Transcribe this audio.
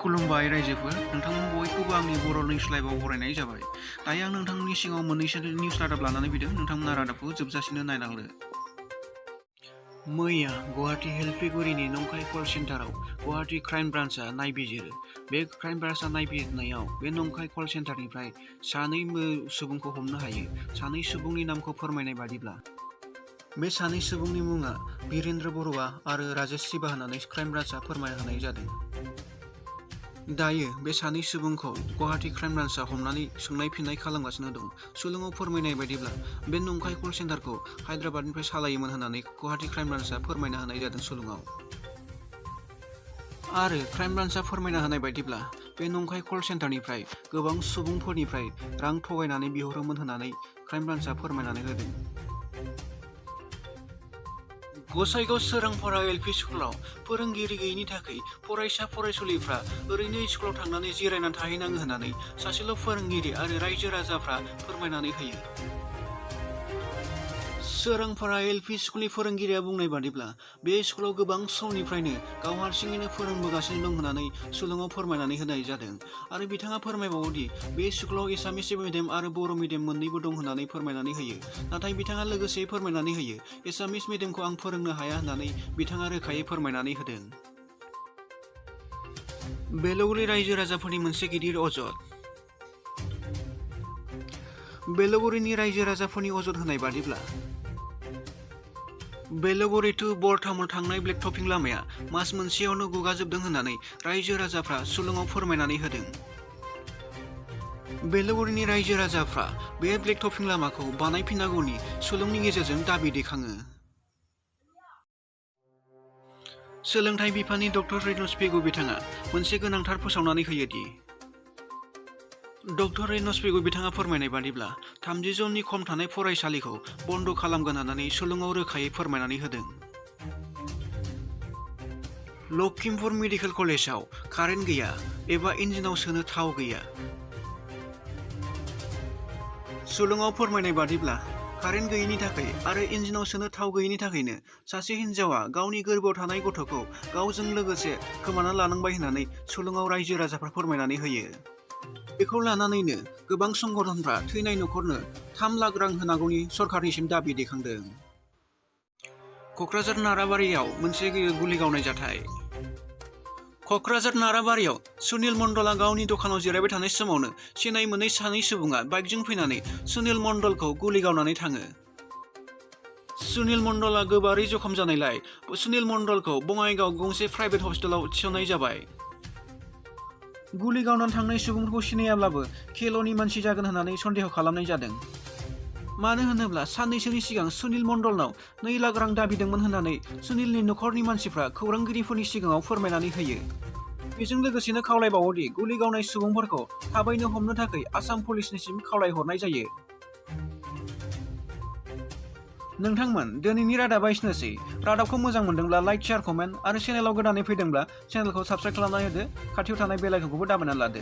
खुलुमबाय रायजोफोर, नोंथांमोन बयखौबो आंनि बर' निउस लाइभआव बरायनाय जाबाय। दायो आं नोंथांमोननि सिगाङाव मोननैसो निउस रादाब लानानै फैदों। नोंथांमोना रादाबखौ जोबजासिनो नायलांदो। मैया गुवाहाटी हेल्पिगुरिनि नंखाय कल सेन्टाराव गुवाहाटी क्राइम ब्रान्चआ नायबिजिरो। बे क्राइम ब्रान्चआ नायबिजिरनायाव बे नंखाय कल सेन्टारनिफ्राय सानै सुबुंखौ हमनो हायो। सानै सुबुंनि नामखौ फोरमायनाय बादिब्ला बे सानै सुबुंनि मुङा वीरेन्द्र बरुवा आरो राजेश शिवा होननानै क्राइम ब्रान्चआ फोरमायना होनाय जादों। दायो बे सानै सुबुंखौ गुवाहाटी क्राइम ब्रान्चआ हमनानै सोंनाय फिननाय खालामगासिनो दं। सुलुङाव फोरमायनाय बायदिब्ला बे नंखाय कल सेन्टारखौ हायद्राबादनिफ्राय सालायोमोन होननानै गुवाहाटी क्राइम ब्रान्चआ फोरमायना होनाय जादों सुलुङाव। आरो क्राइम ब्रान्चआ फोरमायना होनाय बायदिब्ला बे नंखाय कल सेन्टारनिफ्राय गोबां सुबुंफोरनिफ्राय रां थगायनानै बिहरोमोन होननानै क्राइम ब्रान्चआ फोरमायनानै होदों। गसाइगाव सोरांपारा एलपि स्कुलाव फोरोंगिरि गैयिनि थाखाय फरायसा फरायसुलिफ्रा ओरैनो स्कुलाव थांनानै जिरायनानै थाहैनाङो होननानै सासेल' फोरोंगिरि आरो रायजो राजाफ्रा फोरमायनानै होयो। सोरांपारा एलपि स्कुलनि फोरोंगिरिया बुंनाय बादिब्ला बे स्कुलाव गोबां समनिफ्रायनो गाव हारसिङैनो फोरोंबोगासिनो दं होननानै सुलुङाव फोरमायनानै होनाय जादों। आरो बिथाङा फोरमायबावोदि बे स्कुलाव एसामिस मिडियाम आरो बर' मिडियाम मोन्नैबो दं होननानै फोरमायनानै होयो। नाथाय बिथाङा लोगोसे फोरमायनानै होयो एसामिस मिडियामखौ आं फोरोंनो हाया होननानै बिथाङा रोखायै फोरमायनानै होदों। बेलगुरि रायजो राजाफोरनि मोनसे गिदिर अजद। बेलगुरिनि रायजो राजाफोरनि अजद होनाय बादिब्ला बेलगुरि टु बरतामुल थांनाय ब्लेक टपिं लामाया मास मोनसेयावनो गुगाजोबदों होननानै रायजो राजाफ्रा सुलुङाव फोरमायनानै होदों। बेलगुरिनि रायजो राजाफ्रा बे ब्लेक टपिं लामाखौ बानायफिननांगौनि सुलुंनि गेजेरजों दाबि दैखाङो। सोलोंथाइ बिफाननि डक्टर रेनस पेगु बिथाङा मोनसे गोनांथार फोसावनानै होयोदि डक्टर रेनस पेगु बिथाङा फोरमायनाय बादिब्ला 30 जननि खम थानाय फरायसालिखौ बन्द' खालामगोन होननानै सुलुङाव रोखायै फोरमायनानै होदों। लखिमपुर मेडिकेल कलेजाव कारेन्ट गैया एबा इन्जिनाव सोनो थाव गैया। सुलुङाव फोरमायनाय बादिब्ला कारेन्ट गैयिनि थाखाय आरो इन्जिनाव सोनो थाव गैयिनि थाखायनो सासे हिन्जावा गावनि गोरबोआव थानाय गथ'खौ गावजों लोगोसे खोमाना लानांबाय होननानै सुलुङाव रायजो राजाफ्रा फोरमायनानै होयो। बेखौ लानानैनो गोबां संगठनफ्रा थैनाय न'खरनो 3 लाख रां होनांगौनि सरकारनिसिम दाबि दैखांदों। क'क्राझार नाराबारियाव मोनसे गुलि गावनाय जाथाय। क'क्राझार नाराबारियाव सुनिल मण्डलआ गावनि दखानाव जिरायबाय थानाय समावनो सिनाय मोनै सानै सुबुङा बाइकजों फैनानै सुनिल मण्डलखौ गुलि गावनानै थाङो। सुनिल मण्डलआ गोबारै जखम जानायलाय सुनिल मण्डलखौ बङाइगाव गंसे प्राइभेट हस्पिटालाव थिसननाय जाबाय। गुलि गावनानै थांनाय सुबुंफोरखौ सिनायाब्लाबो केल'नि मानसि जागोन होननानै सन्देह खालामनाय जादों। मानो होनोब्ला साननैसोनि सिगां सुनिल मण्डलनाव 2 लाख रां दाबिदोंमोन होननानै सुनिलनि न'खरनि मानसिफ्रा खौरांगिरिफोरनि सिगाङाव फोरमायनानै होयो। बेजों लोगोसेनो खावलायबावोदि गुलि गावनाय सुबुंफोरखौ थाबैनो हमनो थाखाय आसाम पुलिसनिसिम खावलायहरनाय जायो। नोंथांमोन दिनैनि रादाबा एसेनोसै। रादाबखौ मोजां मोनदोंब्ला लाइक, शेयार, कमेन्ट आरो चेनेलाव गोदानै फैदोंब्ला चेनेलखौ साबस्क्राइब खालामनानै होदो। खाथियाव थानाय बेल आइकनखौबो दाबायनानै लादो।